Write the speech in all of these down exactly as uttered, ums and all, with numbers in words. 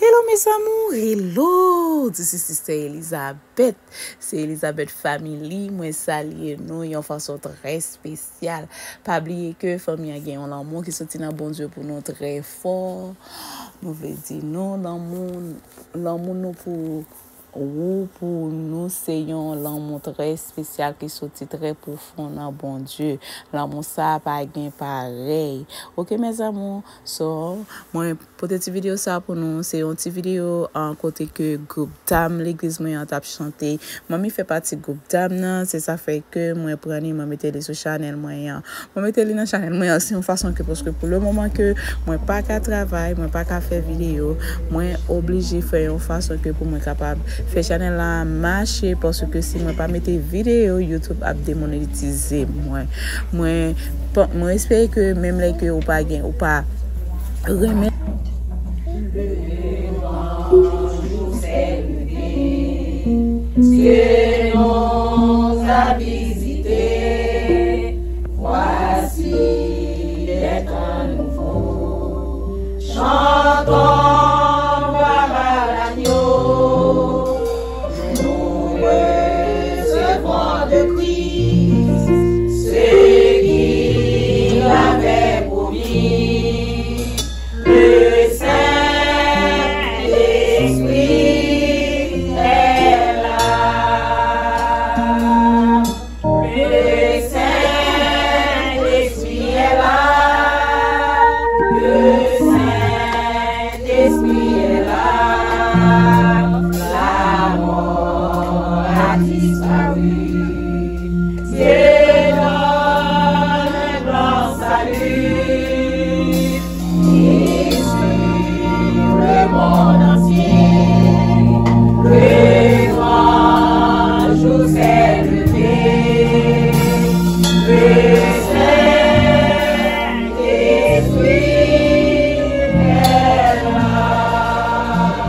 Hello mes amours, hello! This is Sister Elizabeth. Se Elizabeth Family, mwen salye nou yon fason trè espesyal. Pa bliye ke fanmi an gen yon lanmou ki soti nan Bondye pou nou trè fò. Nou vle di nou lanmou, lanmou nou pou ou, pou nou, se yon lanmou trè espesyal ki soti trè pwofon nan Bondye. Lanmou sa pa gen parèy. Oke mes amours, so mwen pote ti videyo sa pou nou. Se yon ti videyo an kote ke gwoup dam legliz mwen an t ap chante. Manmi fè pati gwoup dam nan, se sa fè ke mwen pran li, mwen mete li sou chanèl mwen an. Mwen mete li nan chanèl mwen an, se yon fason ke, paske pou le moman ke mwen pa ka travay, mwen pa ka fè videyo, mwen oblije fè yon fason ke pou mwen kapab fè chanèl la mache, paske si mwen pa mete videyo, YouTube ap demonetize mwen. Mwen, pa- mwen espere ke menm lè ke ou pa gen, ou pa renmen. Dieu nous a visités, voici des temps nouveaux. Chantons gloire à l'agneau, nous recevons de Christ ce qu'il avait promis. Le Saint-Esprit est là. Le Saint-Esprit est là. Le Saint-Esprit est là. La mort a disparu. Dieu donne un grand salut. Qui suit le monde entier. Le grand jour s'est levé. Le Saint-Esprit est là.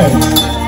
Hey.